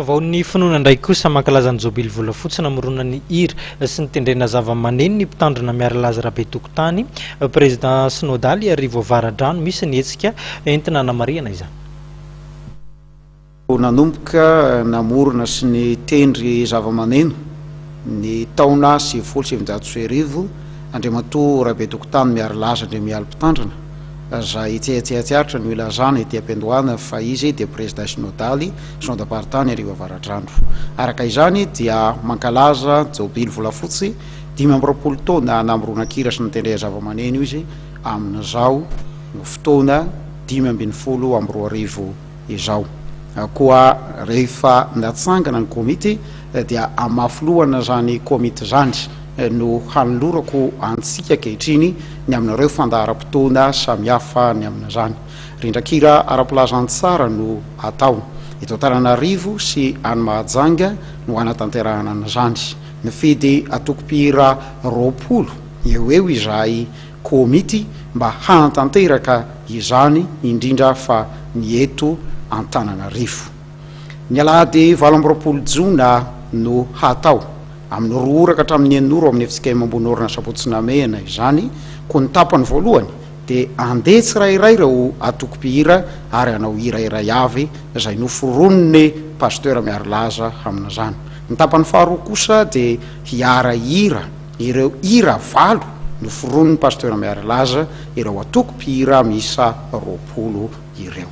Vaovaon'ny finoana indray kosa, mankalaza ny Jobily Volafotsy namorona ny hira sy nitendrena zavamaneno ny mpitandrina Miarilaza Rabetokotany, Prezidà Synodaly Iarivo Avaradrano. Misy ny hetsika entina hanamarihana izany. Nanomboka namorona sy nitendry zavamaneno ny taona 1990 Andriamatoa Rabetokotany Miarilaza Andriamialy Mpitandrina, izay tsy tsiatsiaritra no ilazana ety am-piandohana fa izy dia Prezidà Synodaly Synodam-paritany Iarivo Avaradrano. Araka izany dia mankalaza Jobily Volafotsy 25 taona namoronan-kira sy nitendrena zavamaneno izy amin'izao fotoana 2015 izao. Koa rehefa natsangana ny komity dia amin'ny maha filohana izany komity izany no hanolorako antsika ankehitriny ny amin'ireo fandaharam-potoana samihafa ny amin'izany. Rindran-kira ara-pilazantsara no atao. Eto Antananarivo sy any Mahajanga no hanatanterahana an'izany. Nifidy antokom-pihira 20 eo ho eo izahay komity mba hanatanteraka izany indrindra fa ny eto Antananarivo. Ny alahady 28 jona no hatao, amin'ny 2 ora ka hatramin'ny 6 ora ao amin'ny fjkm Ambohinorina Sabotsy Namehana izany, koa ny tapany voalohany dia handeha tsirairay ireo antoko mpihira ary hanao hira iray avy izay noforonin'ny Pasteur Miarilaza amin'izany. Ny tapany faharoa kosa dia hiara-hira ireo hira valo noforonin'ny Pasteur Miarilaza ireo antoko mpihira miisa 20 ireo.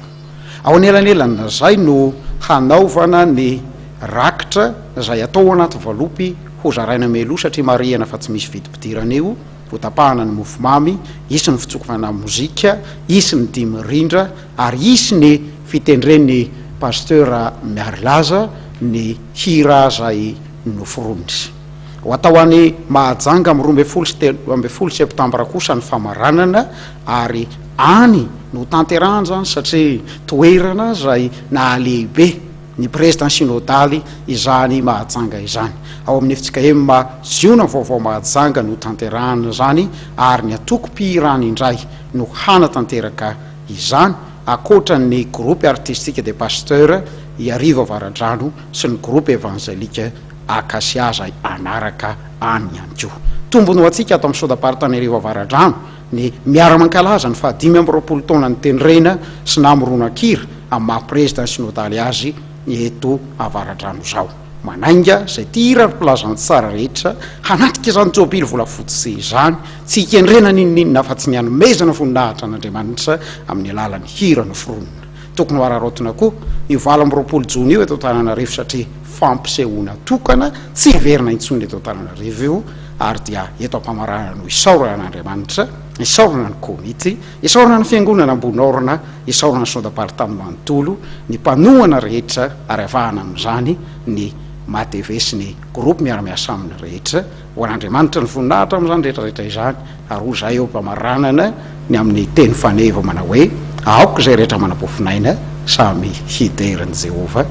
Ao anelanelan'izay no hanaovana ny rakitra izay atao anaty valopy hozaraina mialoha satria marihana fa tsy misy vidim-pidirana io. Hotapahana ny mofomamy, hisy ny fitsokofana mozika, hisy ny dihy mirindra ary hisy ny fitendren'i Pasteur Miarilaza ny hira izay noforoniny. Ho atao any Mahajanga amin'ny 12 sy 13 septambra kosa ny famaranana ary any no hotanterahana izany satria toerana izay nahalehibe ny Prezidà Synodaly izany Mahajanga izany. Ao amin'ny fjkm Ziona Vaovao Mahajanga no hotanterahana izany ary ny antoko mpihirany indray no hanatanteraka izany ankoatra ny Groupe Artistique des Pasteurs Iarivo Avaradrano sy ny Groupe Evangelique Acacia izay hanaraka any ihany koa. Tombony ho antsika ato amin'ny Sodam-paritany Iarivo Avaradrano ny miara-mankalaza ny faha 25 taona nitendrena sy namoronan-kira amin'ny maha Prezidà Synodaly azy eto Avaradrano izao. Manainga izay tia hira ry mpilazantsara rehetra hanatrika izany jobily volafotsy izany, tsy hikendrena n'inon'inona afa-tsy ny hanomezana voninahitra an'Andriamanitra amin'ny alalan'ny hira noforonina. Tokony ho araraotina koa io 28 jona io eto Antananarivo satria fampisehoana tokana tsy hiverina intsony eto Antananarivo io ary dia eto am-pamaranana no isaorana an'Andriamanitra, isaorana ny komity, isaorana ny fiangonana Ambohinorina, isaorana ny Synodam-paritany manontolo, ny mpanohana rehetra ary avahana amin'izany ny MATV sy ny groupe miara-miasa aminy rehetra. Ho an'Andriamanitra ny voninahitra amin'izany rehetra rehetra izany ary hoy izahay eo am-pamaranana ny amin'ny teny faneva manao hoe, Aoka izay rehetra manam-pofonaina samy hidera an'i Jehovah.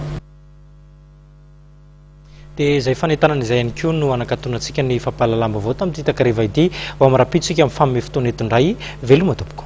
Dia izay fanentanana izay ihany koa no hanakatonantsika ny fampahalalam-baovao tamin'ity takariva ity. Ho amin'ny rahampitso isika mifanome fotoana eto indray. Veloma tompoko.